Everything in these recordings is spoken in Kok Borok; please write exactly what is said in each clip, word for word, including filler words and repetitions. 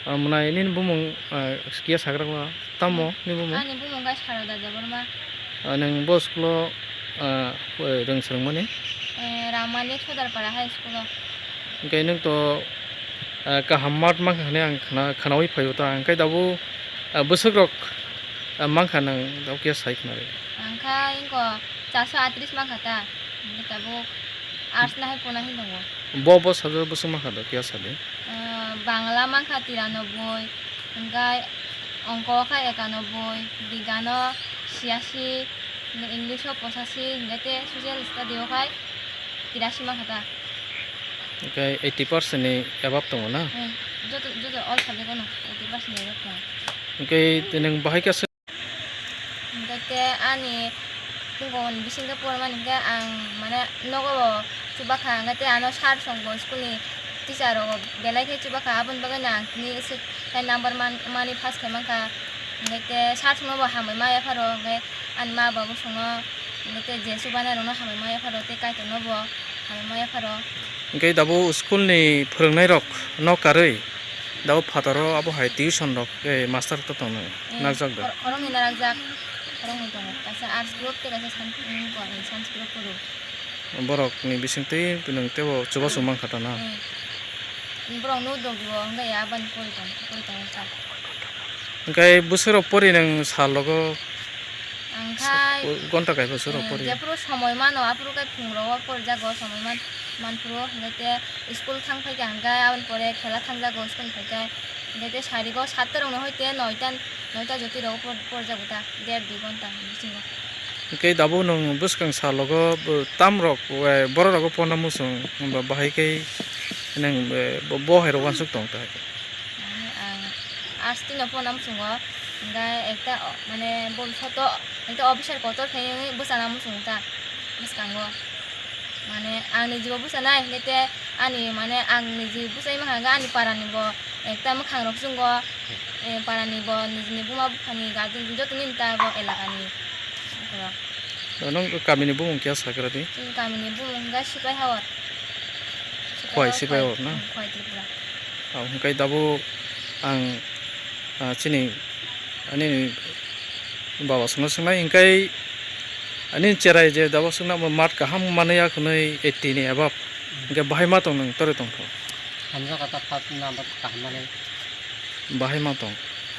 Ah, mwnai nini bumung, ah, kiya sagra ma tamo ni bumung? Ani bumung khe Saroda Debbarma. Ah, nwng bo school-o, ah, rwng swrwngmani? Eh, Ramani Sodarpara High School-o. Hwnkhe nwng to, ah, kaham mark mankha hwnwi ang khna-, khnaui phaio ta, hwnkhe tabuk, ah, bwswk rok, ah, mankha nwng tabuk kiya sai khna rw? Ang kha ingko charso atris mankha ta, hwnkhe tabuk arts nahai pona hin tongo. Bo, bo subject bwswk mankha da kiya sadi? Ah, Bangla mankha tiranoboi, hwnkhe ongko kha ekanoboi, bigyano siyasi, English o pochashi, hwnkhe te social study o khai tirashi mankha ta. Hwnkhe eighty percent ni above tongo na? Hmm, joto, joto all subject o no eighty percent ni above tongo. Hwnkhe nwng bahai khe se- Hwnkhe te ani phungo ni bisingtwi pormani hwnkhe ang mane nogo bo chubakha, hwnkhe te ano sir songbo school ni teacher rogo belai khe chubakha, aboni bagwi no ang tini aswk khe number man-, mani pass khai mankha. Hwnkhe te sir songno bo hambai ma yapharo, hwnkhe ani ma babu songno, hwnkhe te je chubanai rokno hambai ma yapharo, tei Kaitorno bo hambai ma yapharo. Hwnkhe tabuk school ni phwrwngnairok no karwi tabuk phataro abo hai tuition rok, eh, master rok to tongo, eh, nakjak da? Khor-, khoroknwi narakjak, khoroknwi tongo, kaisa arts group tei kaisa science, mm, science group phuru. Borok ni bisingtwi nwng teibo chubachu mankha ta na? Eh. Borok no dogo wngkha ya abani pori tong, pori tong wngkha. Hwnkhe bwswk rok pori nwng sal rogo? Ang khai, gonta kaibo soro eh, pori. Jephuru somoi mano, aphuru khai phung rogo porijago, somoi man, manphuru, hwnkhe te school thang phaikha, hwnkhe aboni pore khela thangjago, school phaikha, hwnkhe te sarigo satta rokno hoite noita, noita jotwi rogo por-, porijago ta, der dui gonta bisingo. Hwnkhe tabuk nwng bwskang sal rogo, bo, tam rok, eh, borok rogo porna muchung, hwnba bahai khe nwng, eh, bo, bo hai rok uansuk tong ta hai. Mane ang arts tino porna muchungo, hwnkhe ekta o-, mane bobishoto ekta officer kotor khe wngwi bwchana muchungo ta bwskango. Mane ang nijibo bwchanai, hwnkhe te ani mane ang niji bwchai mankha hwnkhe ani parani bo ekta mwkhang rok chwngo, eh, parani bo nijini buma buphani guardian jotoni ta bo elakani borok. Nwng kamini bumung kiya sakra di? Chini kamini bumung hwnkhe Sipai Hawar. Khwai Sipai Hawar na? Hmm, Khwai Tripura. Ah, hwnkhe tabuk ang, ah, chini, ah, nini baba songno swngnai, hwnkhe nini cherai je tabuk swngna mo mat kaham manwi ya hwnwi eighty ni above, hwnkhe bahai ma tong nwng toroi tongkho? Hamjak kata phat na mat kaham manwi. Bahai ma tong.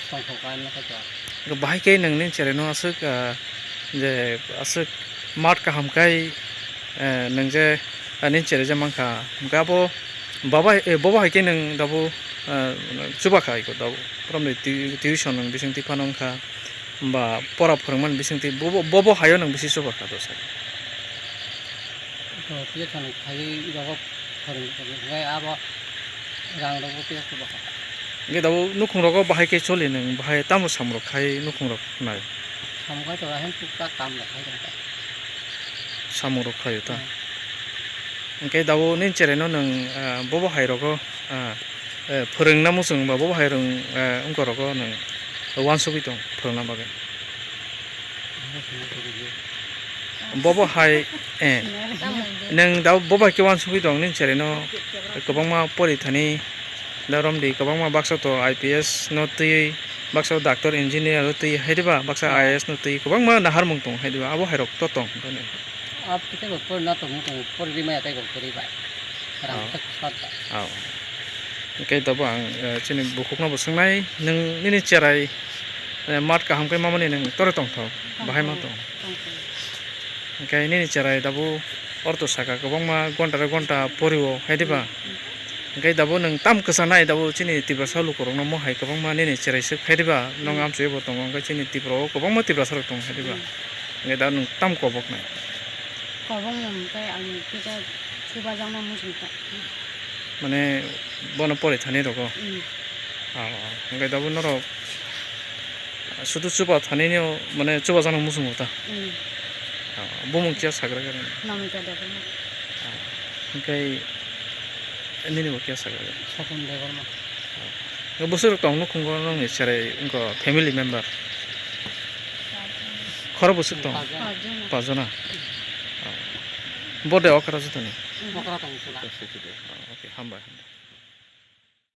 Tongthok ka, ano khe to. Bahai khe nwng nini cherai no aswk, ah, je aswk mat kaham khai, eh, nwng je, ah, nini cherai je mankha. Hwnkhe abo baba, eh, bobo hai khe nwng tabuk, ah, chubakha iko tabuk. Borom ni tu-, tuition nwng bisingtwi phano wngkha. Ba pora phwrwngmani bisingtwi bobo, bobo haio nwng bisi chubakha dosa. To tuition khaiwi rogo phwrwng, phwrwng hwnkhe abo rang rogo tei chubaha. Hwnkhe tabuk nukhung rogo bahai khe choli nwng, bahai tamo samung rok khai nukhung rok nai? Samung khai to ahai tukta kam rok khai tongkha. Samung rok khaio ta? Hmm. Hwnkhe tabuk nini cherai no nwng, ah, bobo hai rogo, ah, eh, phwrwngna muchung ba bobo hai rwng, eh, wngkha rogo nwng uansugwi tong phwrwngna bagwi? Bobo hai, eh, nwng da bobo hai khe uansugwi tong nini cherai no kwbangma pori thani da romdi kwbangma baksa to I P S no twiwi baksa doctor engineer no twiwi hai diba baksa I A S no twiwi kwbangma naharmung tong hai diba abo hai rok to tong. Abo khe bo pori na tongmung tongo, pori ri maya tei bo kwrwi bai. Rang Oh. thak sat bai. Oh. Hwnkhe tabuk ang, eh, chini bukhukno bo swngnai, nwng nini cherai, eh, mat kaham khe mamani nwng tore tongthok, bahai ma tong? Tongthok. Hwnkhe nini cherai tabuk ortho saka kwbangma gonta re gonta porio hai diba? Hmm, hmm. Hwnkhe tabuk nwng tam kwchanai tabuk chini Tiprasa lukurokno mo hai kwbangma nini cherai swk hai diba? Nwng Hmm. amchoi bo tongo, hwnkhe chini Tripura o kwbangma Tiprasa rok tongo hai diba? Hmm. Hwnkhe da nwng tam koboknai? Kobokno hwnkhe ang kisa chubajakno muchungkha. Mane bono pori thani rogo? Mm. Ah, ah. Hwnkhe tabuk norok sudu chuba thanino mane chubajakno muchungo ta? Mm. Ah, bumung kiya sagra gani? Namita Debbarma. Ah, hwnkhe nini bo kiya sagra gani? Sopon Debbarma. Bwswk tong nukhungo nongni cherai wngkha family member? Khoro bwswk tong? Pajona. Pajona. Bode okra jotoni? Okra tong chwla. Okay, hambai, hambai.